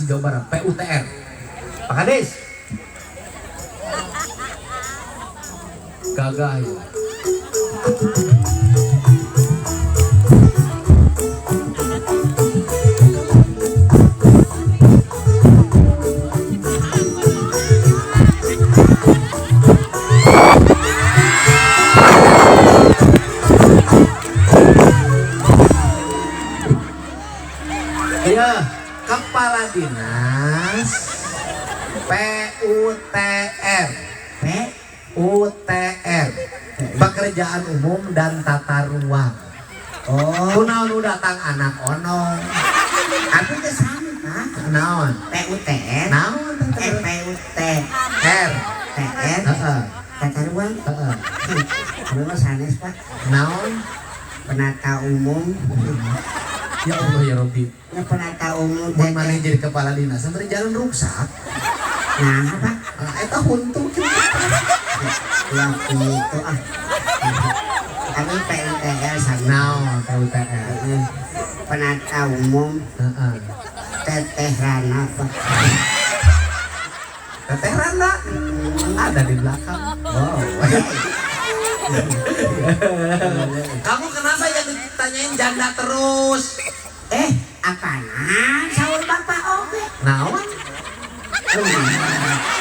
Bekasi, Jawa Barat, PUTR. Pak Kades. Gagah ya. Iya, Kepala Dinas PUTR. PUTR. Pekerjaan Umum dan Tata Ruang. Oh, Kunaon nu datang anak ono. abi teh sami, Pak. Naon? PUTR. Naon Eh, teh? PUT. R. TR. Heeh. Tata ruang. Heeh. Abi mah sanes, Pak. Naon? Penata umum. Ya Allah ya Rabbi. Ya, penata umum Mun maneh jadi kepala dinas, sampai jalan ruksak. Nah, Pak. Ah, eta huntu kitu. Ya gitu ah. Abi PUTR sami. Naon PUTR? Heeh. Penata umum Heeh. Teteh Rana, Pak. Teteh Rana ada di belakang. Wow. Kamu kenapa yang ditanyain janda terus? Eh, apaan? Sahur bapak oge. Naon?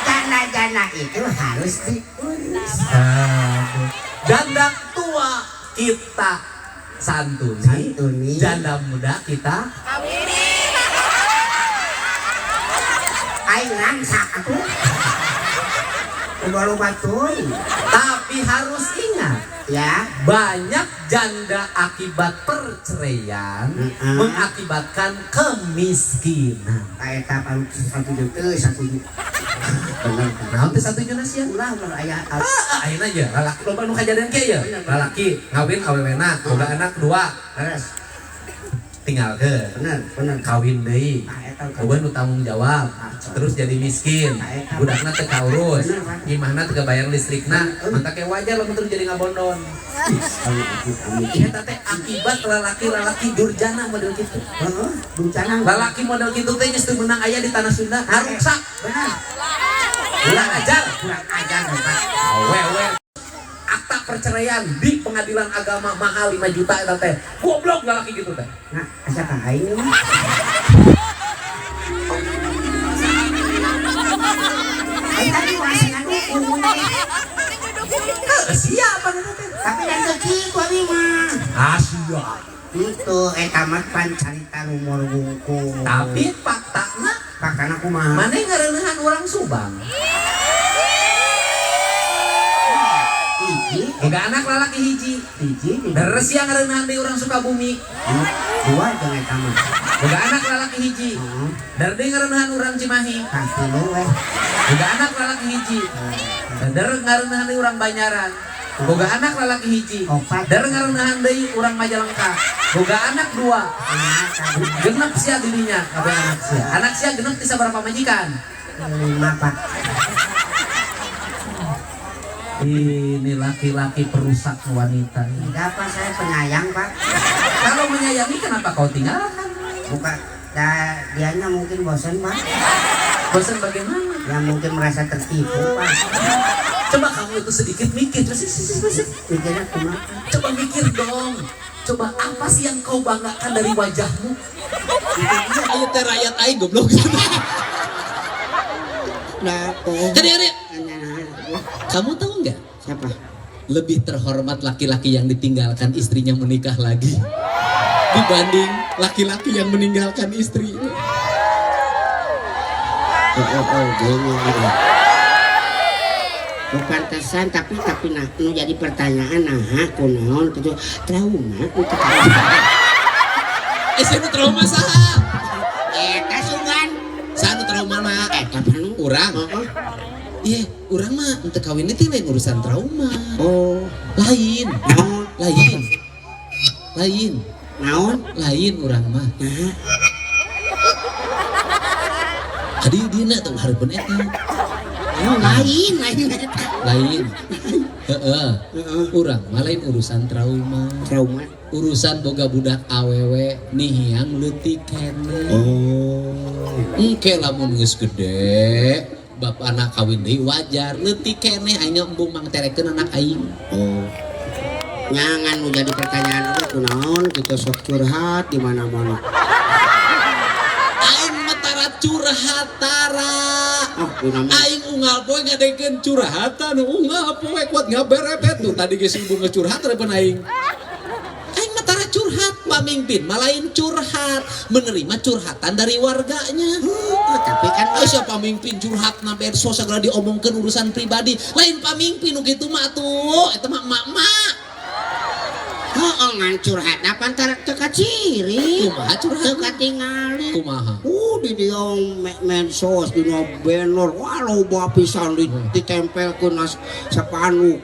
Janda-janda itu harus diurus. Aduh. Janda tua kita santuni, Santuni. Janda muda kita Aing rangsak atuh. Loba-loba teuing. Tapi harus ingat, Ya. banyak janda akibat perceraian mengakibatkan kemiskinan. Eta palu satuju teu satuju. Bener. Naon teh satuju sia? Ulah ulah aya Ah, ayeuna aja lalaki loba nu kajadian kieu ya. Lalaki ngawin awewena, boga anak dua, Leres. tinggalkeun. Bener, bener. Kawin deui. Ah, eta Eueuh nu tanggung jawab, terus jadi miskin. Budakna teu kaurus, imahna teu kabayar listrikna, mantap kayak wajar lamun terus jadi ngabondon. Eta teh akibat lalaki-lalaki durjana model kitu. Heeh, bencana. Lalaki model kitu teh geus teu meunang aya di tanah Sunda, ngaruksak. Bener. Kurang ajar. Kurang ajar, Pak. Awewe akta perceraian di pengadilan agama mahal 5 juta eta teh. Goblok lalaki gitu teh. Nah, asa ka aing mah. Aing tadi wasa ngadukung. Heuh, siapa eta teh? Tapi dan teu kitu abi mah. Ah, siap. Itu eta mah pan carita rumor wungkul. Tapi faktana faktana kumaha? maneh ngareuneuhan urang Subang. Hiji, Boga anak lalaki hiji. hiji, Deres sia ngareuneuhan deui urang Sukabumi. dua jeung eta mah. Boga anak lalaki hiji. Heeh. Der deui ngareuneuhan urang Cimahi. Katilu weh. Boga anak lalaki hiji. Der ngareuneuhan deui urang Banyaran. Boga anak lalaki hiji. Opat. Der ngareuneuhan deui urang Majalengka. Boga anak dua. Genep sia dirinya kabeh anak sia. Anak sia genep ti sabaraha pamajikan? Lima, Pak. Ini laki-laki perusak wanita. Tidak, Pak, saya penyayang, Pak. Kalau menyayangi kenapa kau tinggalkan? Bukan, da, dianya mungkin bosan, Pak. Bosan bagaimana? Ya mungkin merasa tertipu, Pak. Coba kamu itu sedikit mikir. Mikirnya kumaha? Coba mikir dong. Coba apa sih yang kau banggakan dari wajahmu? Ayo teh rakyat aing goblok. Nah, teh. Jadi Ari, kamu tahu nggak? Siapa? Lebih terhormat laki-laki yang ditinggalkan istrinya menikah lagi dibanding laki-laki yang meninggalkan istrinya. Oh, gini. Bukan kesan tapi nah, nu jadi pertanyaan nah kunaon gitu trauma untuk Eh, saya trauma saha? Eta sugan. Saha nu trauma mah? Eta panu. Urang. Heeh. Iya, urang mah untuk kawin itu lain urusan trauma. Oh, Lain, naon? lain, lain, Naon? lain urang mah. Nah, Adi dina tuh hareupeun eta. oh, lain, lain eta. Lain. Heeh. Urang mah lain urusan trauma. Trauma. Urusan boga budak awewe nihiang leutik keneh. Oh. Engke lamun geus gede, bab anak kawin deui wajar, leutik keneh aing embung mangterekeun anak aing. Oh. Nyangan nu jadi pertanyaan oge kunaon kitu sok curhat di mana-mana. Aing mah tara curhat tara. Ah, kunaon. Aing unggal poe ngadekeun curhatan, unggal poe kuat ngaberepet tuh tadi geus ibu ngecurhat repen aing. Aing mah tara curhat, pamimpin mah lain curhat, menerima curhatan dari warganya. Tapi kan siapa pamimpin curhat na medsos segala diomongkeun urusan pribadi, lain pamimpin nu kitu mah atuh, eta mah emak-emak. Heeh, ngan curhat apa antara teu kaciri. Kumaha curhat? Teu katingali. Kumaha? Di dieu medsos dina banner, wah loba pisan ditempelkeun sapanu.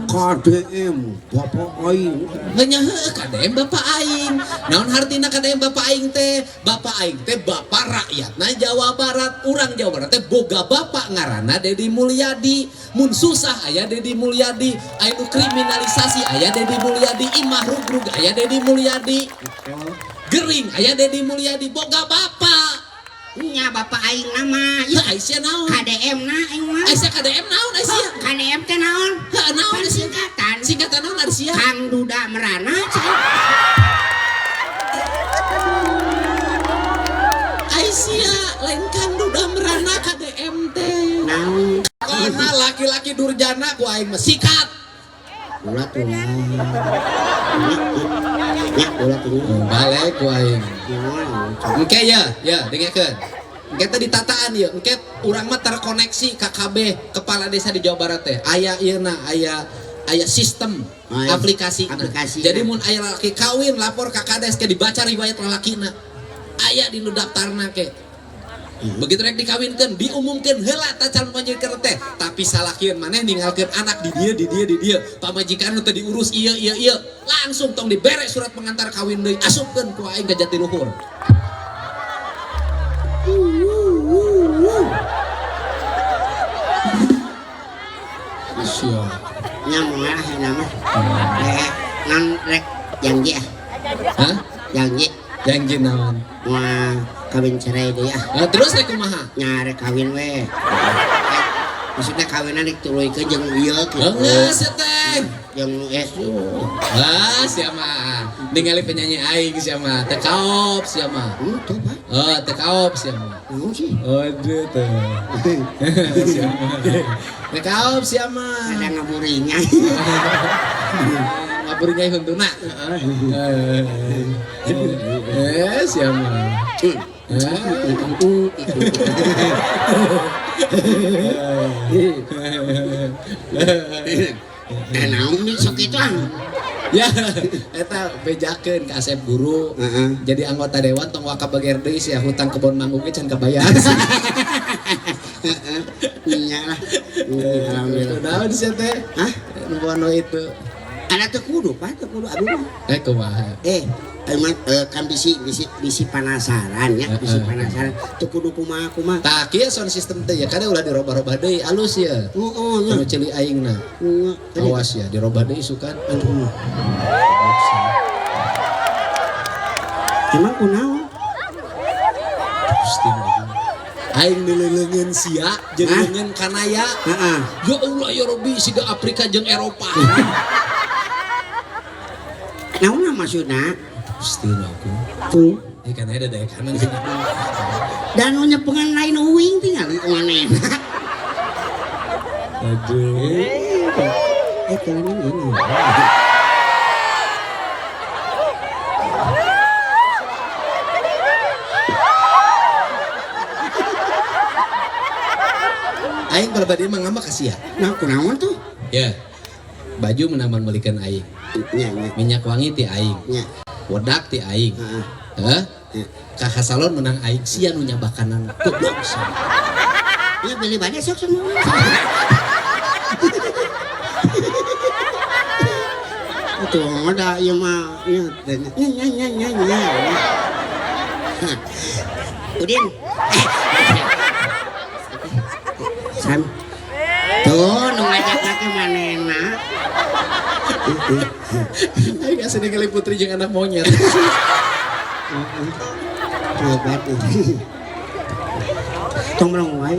KDM bapak aing. Hanya heuh KDM bapak aing. Naon hartina KDM bapak aing teh? Bapak aing teh bapak rakyatna Jawa Barat. Urang Jawa Barat teh boga bapak ngaranna Dedi Mulyadi. Mun susah aya Dedi Mulyadi, aya nu kriminalisasi aya Dedi Mulyadi, imah rugrug aya Dedi Mulyadi. Gering aya Dedi Mulyadi boga bapak. Nya bapak aing nama. Ya Aisyah naon? KDM na aing mah. Aisyah KDM naon Aisyah? KDM teh naon? Heuh naon Aisyah? Singkatan. Singkatan naon Aisyah? Kang Duda Merana. Aisyah lain Kang Duda Merana KDM teh. Naon? Karena laki-laki durjana ku aing mah sikat. Ulah tuh. Nya ulah tuh. Balik ku aing. Engke ya, ya dengekeun. Engke teh ditataan ieu, engke urang mah terkoneksi KKB kepala desa di Jawa Barat teh. Aya ieu na, aya sistem aplikasi. Aplikasi. Jadi mun aya lalaki kawin lapor ka kades ke dibaca riwayat lalakina. Aya di nu daftarna ke. Begitu rek dikawinkeun, diumumkeun heula ta calon pamajikan teh, tapi salakieun maneh ninggalkeun anak di dieu di dieu di dieu. Pamajikan nu teu diurus ieu ieu ieu. Langsung tong dibere surat pengantar kawin deui, asupkeun ku aing ka Jatiluhur. Sia. Nya moal heula mah. Ngan rek janji ah. Hah? Janji. Janji naon? Moal kawin cerai deui ah. Nah, terus rek kumaha? Nya rek kawin we. Maksudnya kawinan rek tuluykeun jeung ieu kitu. Geus teh. Jeung Ah, sia mah. Ningali penyanyi aing sia mah, teu kaop sia mah. Teu Pak. Oh, teu kaop sia mah. Naon sih? Aduh teh. Sia mah. Teu kaop sia mah. Ada ngaburinya. Ngaburinya huntuna. Sia mah. Naon nih sok itu ah. Ya, eta bejakeun ka Asep Guru. Jadi anggota dewan tong waka bager deui sia hutang kebon manggung ge can kabayar. Nya lah. Alhamdulillah. Naon sia teh? Hah? Nu itu. Ada teu kudu, Pak, teu kudu abdi mah. Kumaha? Emang kan bisi penasaran ya, bisi penasaran. Teu kudu kumaha kumaha. Tah kieu sound system teh ya kada ulah dirobah-robah deui alus ya. Heeh nya. Anu ceuli aingna. Awas ya dirobah deui sukan. Aduh. Emang kunaon? Gusti aing dileleungeun sia jeung leungeun kanaya. Heeh. Ya Allah ya Rabbi siga Afrika jeung Eropa. Naon maksudna? Gusti aku. Tuh. Ieu kan ada daya kanan sih. Dan nu nyepengan lain uing tinggal manehna. Aduh. Jalan ini. Aing pribadi mah ngambek ka sia. Nah, kunaon tuh? Ya. Baju menaman melikeun aing. Nya, nya. Minyak wangi ti aing. Nya. Wedak ti aing. Heeh. Heh? Ka salon menang aing sia nu nyabakanan. Goblok sia. Ya beli bade sok semua. Itu ada ieu mah nya nya nya nya nya. Udin. Sam. Tuh, nu ngajak lagi manehna. Aing asa ningali Putri jeung anak monyet. Hebat. Tong melong wae.